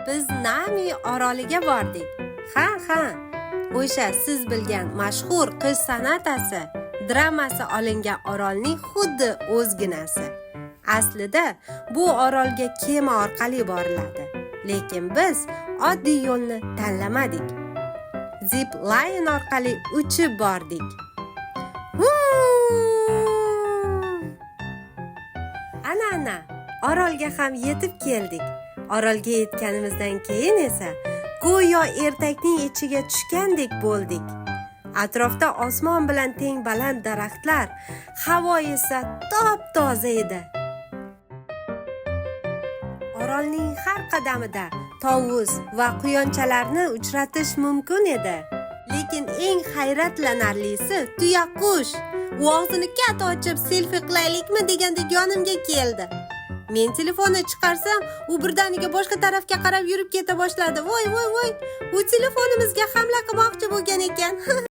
Biz Nami oroliga bordik. Ha, ha. O'sha siz bilgan mashhur Qish sonatasi dramasi olingan orolning xuddi o'zginasi. Aslida bu orolga kema orqali boriladi. Lekin biz oddiy yo'lni tanlamadik. Zip line orqali uchib bordik. Huu! Ana ana, orolga ham yetib keldik. Orolga yetganimizdan keyin esa go'yo ertakning ichiga tushgandek bo'ldik. Atrofda osmon bilan teng baland daraxtlar, havo esa top toza edi. Orolning har qadamida tovus va quyonchalarni uchratish mumkin edi. Lekin eng hayratlanarlisi tuyaqush. U og'zini katta ochib, selfi qilaylikmi degandek yonimga keldi. Men telefonni chiqarsam, u birdaniga boshqa tarafga qarab yurib keta boshladi. Voy, voy, voy! U telefonimizga hamla qilmoqchi bo'lgan ekan.